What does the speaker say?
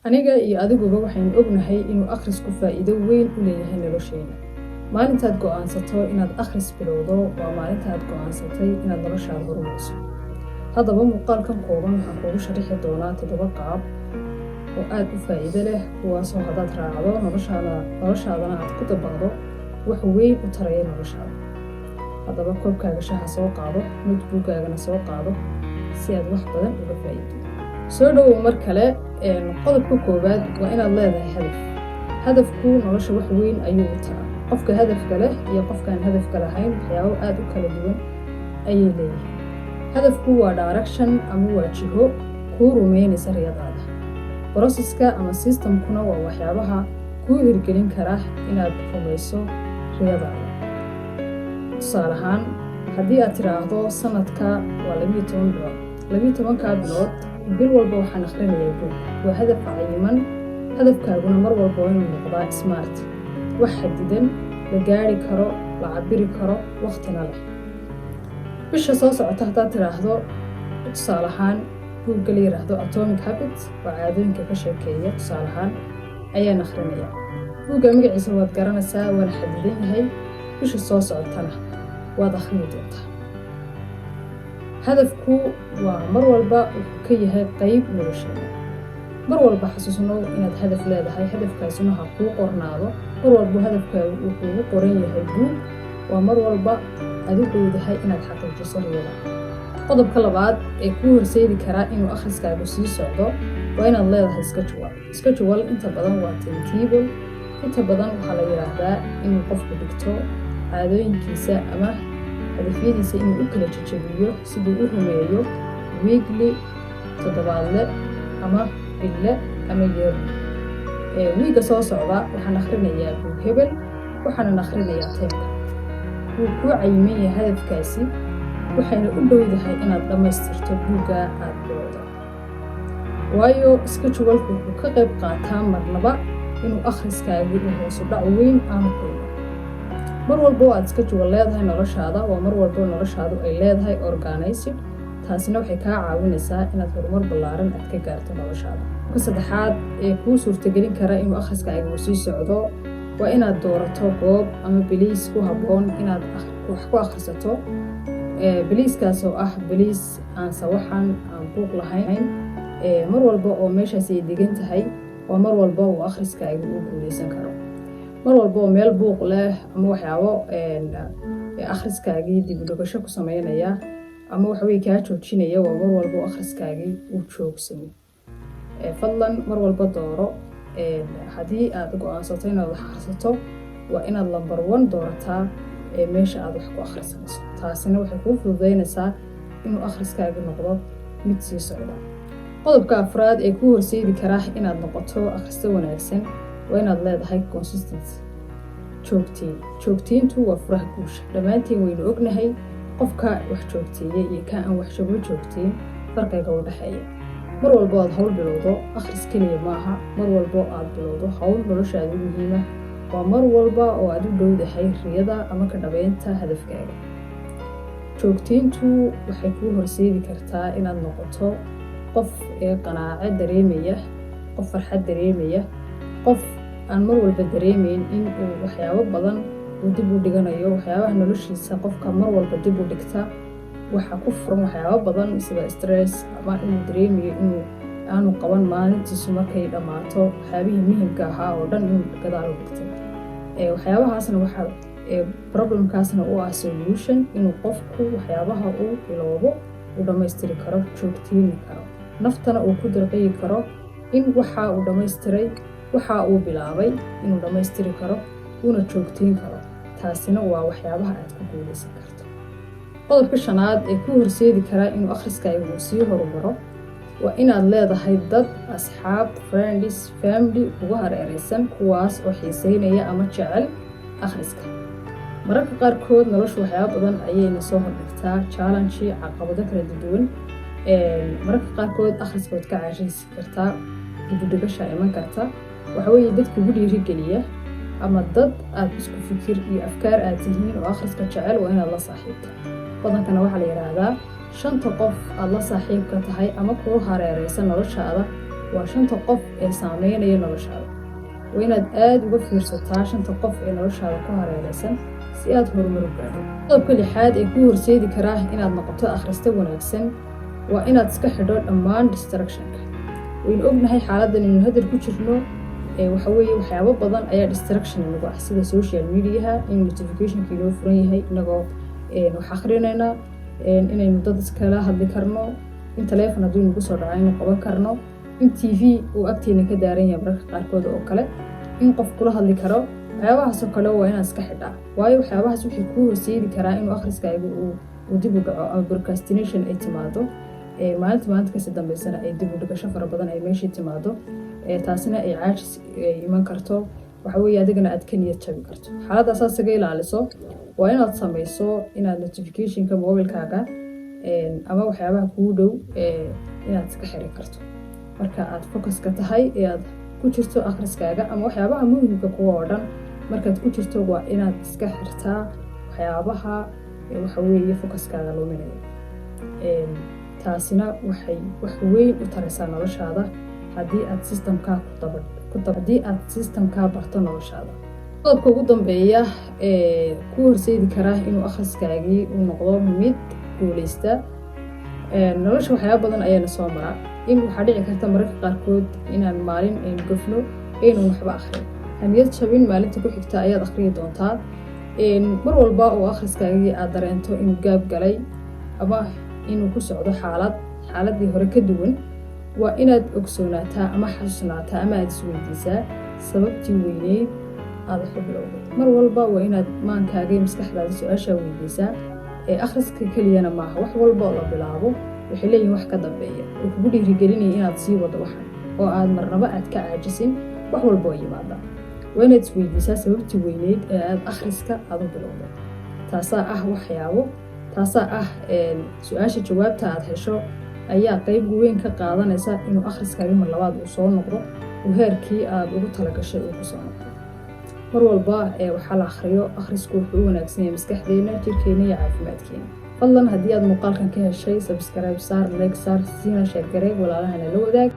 Aniga iyo adiguba waxaynu ognahay inuu akhrisku faa'iido weyn u leeyahay nolosheena. Maalintaad go'aansato inaad akhris bilowdo waa maalinta aad go'aansatay inaad noloshaada horumariso. Haddaba, muuqaalkan kooban waxaan kuugu sharixi doonaa toddoba qaab oo aada u faa'iido leh, kuwaasoo haddaad raacdo noloshaada, noloshaadana aad ku dabaqdo, wax weyn u taraya noloshaada. Haddaba, koobkaaga shaha soo qaado, notebookgaagana soo qaado si aad wax badan uga faa'iido. Soo dhowow mar kale. Qodobka koowaad waa inaad leedahay hadaf. Hadafku nolosha wax weyn ayuu u taraa. Qofka hadafka leh iyo qofkaan hadafka lahayn waxyaabo aada u kala duwan ayay leeyihiin. Hadafku waa direction ama waa jiho kuu rumeynaysa riyadaada. Processka ama systemkuna waa waxyaabaha kuu hirgelin kara inaad rumayso riyadaada. Tusaale ahaan, haddii aad tiraahdo sanadka waa 12 bilood, 12-kaa bilood bil walba waxaan akhrinayaa buug, waa hadaf cayiman. Hadafkaaguna mar walba waa inuu noqdaa smart, wax xadidan, la gaari karo, la cabiri karo, waqtina leh. Bisha soo socota haddaad tiraahdo, tusaale ahaan, buugga la yiraahdo Atomic Habit oo caadooyinka ka sheekeeya, tusaale ahaan, ayaan akhrinayaa, buugga magaciisa waad garanaysaa, waana xadidan yahay, bisha soo socotana waad akhrini doontaa. Hadafku waa mar walba wuxuu ka yahay qeyb nolosheena. Mar walba xasuusnow inaad hadaf leedahay, hadafkaasuna ha kuu qornaado. Mar walba hadafkaagu uu kuugu qoran yahay buug, waa mar walba aad u dhowdahay inaad xaqiijiso riyada. Qodobka labaad ee kuu horseedi karaa inuu akhriskaagu sii socdo waa inaad leedahay schedule. Schedule inta badan waa timetable. Inta badan waxaa la yidhaahdaa inuu qofku dhigto caadooyinkiisa ama hadafyadiisa, inuu u kala jajabiyo siduu u rumeeyo weekly, toddobaadle ama bille ama yearly. Wiigga soo socda waxaan akhrinayaa buug hebel, waxaanan akhrinayaa timeka wuu kuu cayiman yahay hadafkaasi, waxayna u dhowdahay inaad dhammaystirto buugga aad bilowda, waayo schedulku wuxuu ka qayb qaataa marnaba inuu akhriskaagii uu hoosu dhac weyn aanu ku iman. Mar walba oo aad schedule leedahay noloshaada, waa mar walba noloshaadu ay leedahay organized. Taasina waxay kaa caawinaysaa inaad horumar ballaaran aad ka gaarto noloshaada. Ka saddexaad ee kuu suurtagelin kara inuu akhriskaaga uu sii socdo waa inaad doorato goob ama place ku habboon inaad wax ku akhrisato, placekaas oo ah place aan sawaxan, aan buuq lahayn. Mar walba oo meeshaas ay degan tahay, waa mar walba uu akhriskaaga uu guuleysan karo. Mar walba oo meel buuq leh ama waxyaabo akhriskaagii dib u dhigasho ku sameynaya ama waxaweye kaa joojinaya, waa mar walba oo akhriskaagii uu joogsamo. Fadlan, mar walba dooro. Haddii aad go-aansato inaad wax akhrisato, waa inaad number one doorataa meesha aad wax ku akhrisanayso. Taasina waxay kuu fududeynaysaa inuu akhriskaagi noqdo mid sii socda. Qodobka afraad ee kuu horseedi kara inaad noqoto akhristo wanaagsan waa inaad leedahay consistency, joogtiin. Joogtiintu waa furaha guusha. Dhammaantiin waynu ognahay qofka wax joogteeya iyo ka aan wax joogo joogtiin farqiga u dhexeeya. Mar walbo aad hawl bilowdo, akhris keliya maaha, mar walbo aad bilowdo hawl noloshaada u muhiima, waa mar walba oo aad u dhowdahay riyada ama ka dhabeynta hadafkaaga. Joogtiintu waxay kuu horseedi kartaa inaad noqoto qof ee qanaaco dareemaya, qof farxad dareemaya, qof aan mar walba dareemeyn in uu waxyaabo badan uu dib u dhiganayo. Waxyaabaha noloshiisa qofka mar walba dib u dhigta waxaa ku furan waxyaabo badan, sida stress ama inuu dareemayo inuu aanu qaban maalintiisu markay dhammaato waxyaabihii muhimka ahaa oo dhan inuu gadaal u dhigtay. Waxyaabahaasna waxaa problemkaasna u ah solution inuu qofku waxyaabaha uu bilowbo uu dhammaystiri karo, joogtiini karo, naftana uu ku dirqiyi karo in waxa uu dhammaystiray, waxa uu bilaabay inuu dhammaystiri karo, uuna joogtiin karo. Taasina waa waxyaabaha aad ku guuleysan karto. Qodobka shanaad ee ku horseedi karaa inuu akhriskaaga uu sii horumaro waa inaad leedahay dad, asxaab, friends, family kugu hareereysan, kuwaas oo xiiseynaya ama jecel akhriska. Mararka qaarkood noloshu waxyaaba badan ayayna soo hordhigtaa, challenge, caqabado kala duwan. Mararka qaarkood akhriska waad ka caashaysi kartaa, dibudhigasha iman karta. Waxaweeye dad kugu dhiirigeliya ama dad aad isku fikir iyo afkaar aad tihiin oo akhriska jecel waa inaad la saaxiibta. Badankana waxaa la yidhaahdaa shanta qof aad la saaxiibka tahay ama kuu hareereysan noloshaada. Waa shanta qof ee saameynaya noloshaada. Waa inaad aada uga fiirsataa shanta qof ee noloshaada ku hareereysan si aad horumar u gaadho. Qodobka lixaad ee kuu horseedi karaa inaad noqoto akhriste wanaagsan waa inaad iska xidho dhammaan distractionka. Waynu ognahay xaaladdan aynu hadal ku jirno. Waxa weeye waxyaabo badan ayaa distraction nagu ah, sida social mediaha, in notificationka inoo furan yahay inagoo wax akhrinayna, inaynu dad iskala hadli karno, in telefon hadduu nagu soo dhaco aynu qaban karno, in TV uu agteena ka daaran yahay mararka qaarkood oo kale, in qof kula hadli karo. Waxyaabahaasoo kale waa inaad iska xidhaa, waayo waxyaabahaas waxay kuu horseedi karaa inuu akhriskaaga uu dib u dhaco ama procrastination ay timaado. Maalinta maalinta kasii dambeysana ay dib u dhigasho fara badan ay meeshii timaado, taasina ay caajis ay iman karto. Waxa weeye adigana aad ka niyad jabi karto. Xaaladdaas aad isaga ilaaliso waa inaad sameyso inaad notificationka mobilkaaga ama waxyaabaha kugu dhow inaad iska xiri karto marka aad focuska tahay ee aad ku jirto akhriskaaga ama waxyaabaha muhimka kuwa oo dhan. Markaad ku jirto waa inaad iska xirtaa waxyaabaha, waxa weeye, focuskaaga luminaya. Taasina waxay wax weyn u taraysaa noloshaada haddii aad systemkaa ku daba haddii aad systemkaa barto noloshaada. Qodobka ugu dambeeya ee ku horseedi karaa inuu akhriskaagii uu noqdo mid guuleysta: nolosha waxyaaba badan ayaana soo maraa, in waxaa dhici karta mararka qaarkood inaan maalin aynu gafno, aynan waxba akhrin. Ha niyad jabin, maalinta ku xigta ayaad akhriyi doontaa. Mar walba oo akhriskaagii aad dareento inuu gaab galay ama inuu ku socdo xaalad xaaladii hore ka duwan, waa inaad ogsoonaataa ama xasuusnaataa ama aad isweydiisaa sababtii weyneyd aad wax u bilowday. Mar walba waa inaad maankaaga iyo maskaxdaada su-aashaa weydiisaa. Ee akhriska keliyana maaha, wax walba oo la bilaabo waxay leeyihin wax ka dambeeya oo kugu dhiirigelinaya inaad sii wado waxan oo aad marnaba aad ka caajisin wax walba oo yimaada. Waa inaad isweydiisaa sababtii weyneyd ee aad akhriska aad u bilowday. Taasaa ah waxyaabo, taasaa ah su-aasha jawaabta aad hesho ayaa qeyb weyn ka qaadanaysa inuu akhriskaagi mar labaad uu soo noqdo, uu heerkii aad ugu talagashay uu kusoo noqdo. Mar walba ee waxaa la akhriyo, akhrisku wuxuu u wanaagsan yahay maskaxdeena, jirkeena iyo caafimaadkeena. Fadlan haddii aad muuqaalkan ka heshay, subscribe saar, like saar, siina share garee, walaalahana la wadaag.